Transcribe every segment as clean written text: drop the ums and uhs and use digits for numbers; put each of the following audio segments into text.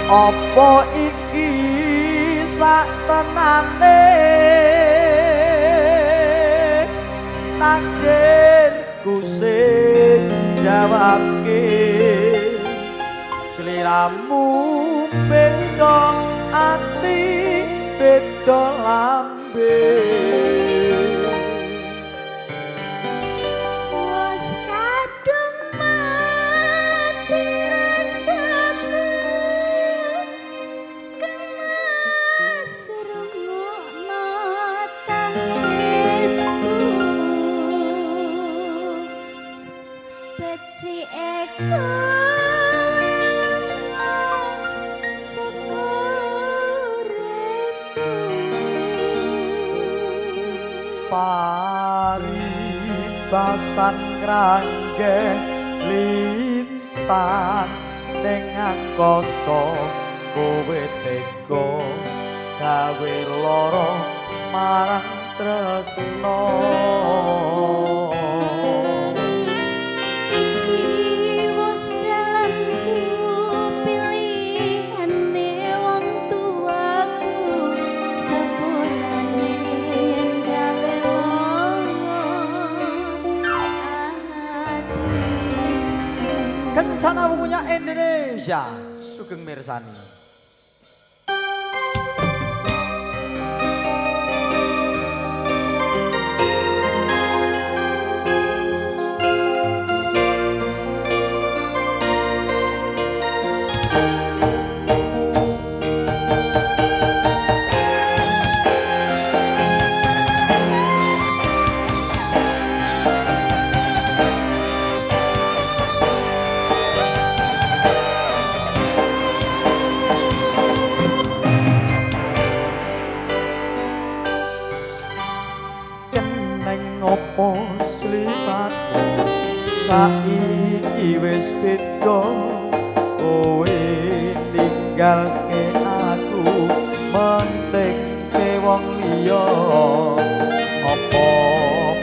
Apa iki sak tenane takdirku sing jawabke, sliramu beda ati beda lambe. Wes kadung mati rasaku, kemas rungokno tangisku, becike kowe lunga saka uripku. Paribasan krangge lintang ning angkasa, kowe tega gawe lara marang tresna. Iki wis dalanku pilihane wong tuaku, sepurane yen gawe lara atiku. Kencana Wungunya Indonesia, sugeng mirsani. Keneng opo slipatmu saiki wis beda, kowe ninggalke aku mentingke wong liya. Apa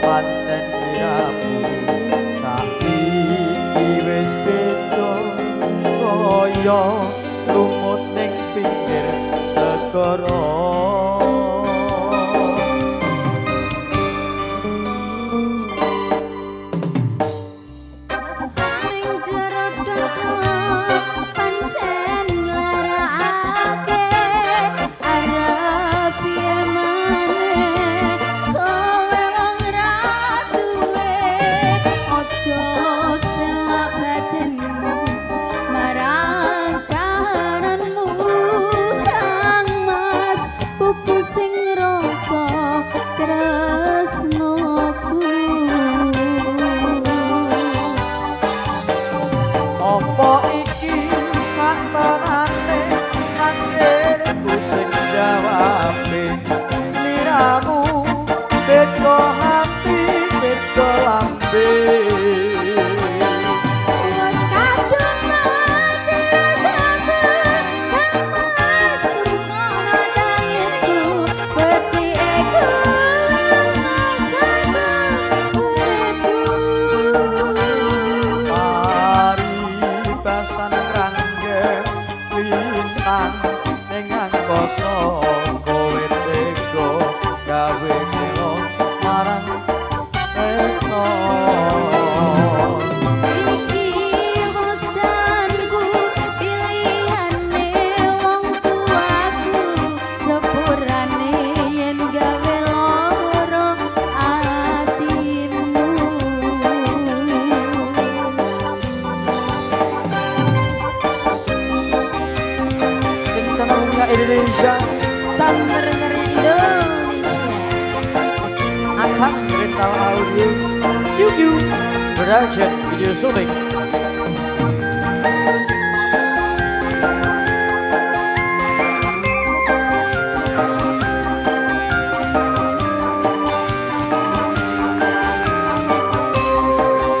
pancen sliramu saiki wis beda, kaya lumut ning pinggir segara. Sering jero dodo pancen nglarakake, arep piye maneh kowe wong ra duwe. Aja selak batinmu marang kananmu, Kang Mas pupu sing rasa tresnoku. Apa iki sak tenane takdirku sing jawabe, sliramu beda hati beda lambe. Wes kadung mati rasaku, Kang Mas rungokno tangisku, becike kowe lunga saka uripku. Paribasan rangge lintang ning angkasa, kowe tega gawe gelo marang tresna. Iki wis dalanku pilihane wong tuaku, sepurane yen gawe lara atimu. Kencana Wungunya Indonesia, Sambernya Indonesia. Acang Rental Audio, QQ Production Video Shooting.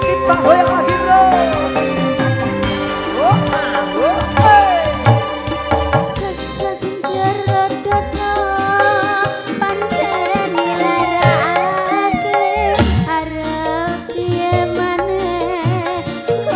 Kita goyang lagi bro. Oh, oh, hey. Sesek jero dodo pancen nglarakake, arep piye maneh kowe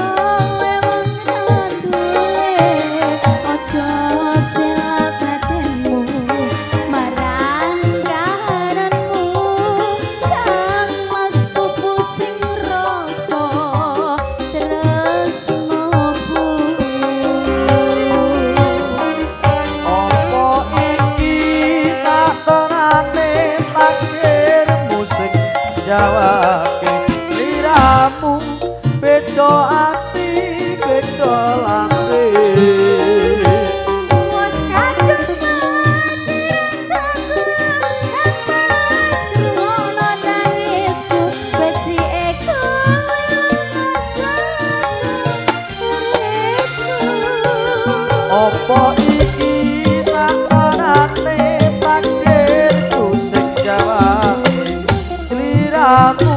Apa iki sakanane takdirku sing jawab sliramu.